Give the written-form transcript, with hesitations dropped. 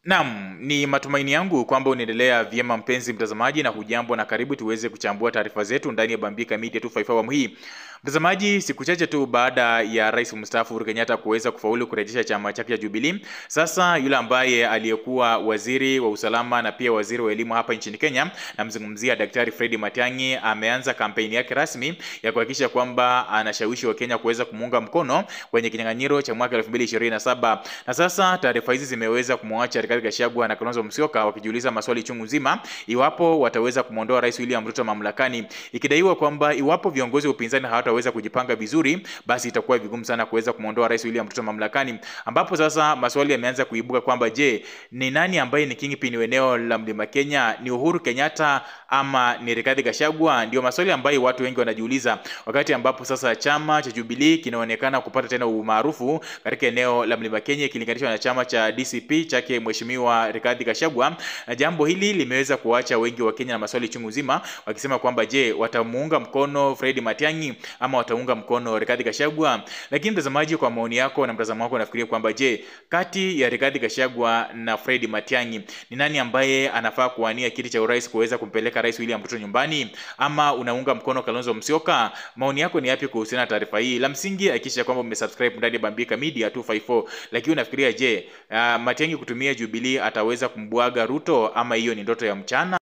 Naam, ni matumaini yangu kwamba unaendelea vyema mpenzi mtazamaji, na hujambo na karibu tuweze kuchambua taarifa zetu ndani ya Bambika Media 254 awamu hii. Mtazamaji, siku chache tu baada ya Rais mstaafu Uhuru Kenyatta kuweza kufaulu kurejesha chama chake cha Jubilee, sasa yule ambaye aliyekuwa waziri wa usalama na pia waziri wa elimu hapa nchini Kenya, namzungumzia Daktari Fred Matiang'i, ameanza kampeni yake rasmi ya kuhakikisha kwamba anashawishi Wakenya kuweza kumuunga mkono kwenye kinyang'anyiro cha mwaka 2027. Na sasa taarifa hizi zimeweza kumwacha Rigathi Gachagua na Kalonzo Musyoka wakijiuliza maswali chungu nzima iwapo wataweza kumwondoa Rais William Ruto mamlakani, ikidaiwa kwamba iwapo viongozi wa upinzani hawataweza kujipanga vizuri, basi itakuwa vigumu sana kuweza kumwondoa Rais William Ruto mamlakani, ambapo sasa maswali yameanza kuibuka kwamba je, ni nani ambaye ni kingpin wa eneo la Mlima Kenya? Ni Uhuru Kenyatta ama ni Rigathi Gachagua? Ndio maswali ambayo watu wengi wanajiuliza, wakati ambapo sasa chama cha Jubilee kinaonekana kupata tena umaarufu katika eneo la Mlima Kenya ikilinganishwa na chama cha DCP chake Mheshimiwa Rigathi Gachagua, na jambo hili limeweza kuacha wengi wa Kenya na maswali chungu nzima wakisema kwamba je, watamuunga mkono Fred Matiang'i ama wataunga mkono Rigathi Gachagua? Lakini mtazamaji, kwa maoni yako na mtazamo wako, nafikiria kwamba je, kati ya Rigathi Gachagua na Fred Matiang'i ni nani ambaye anafaa kuwania kiti cha urais kuweza kumpeleka Rais William Ruto nyumbani, ama unaunga mkono Kalonzo Musyoka? Maoni yako ni yapi kuhusiana na taarifa hii? La msingi hakikisha kwamba umesubscribe ndani ya Bambika Media 254. Lakini unafikiria je, Matiang'i kutumia Jubilee ataweza kumbwaga Ruto ama hiyo ni ndoto ya mchana?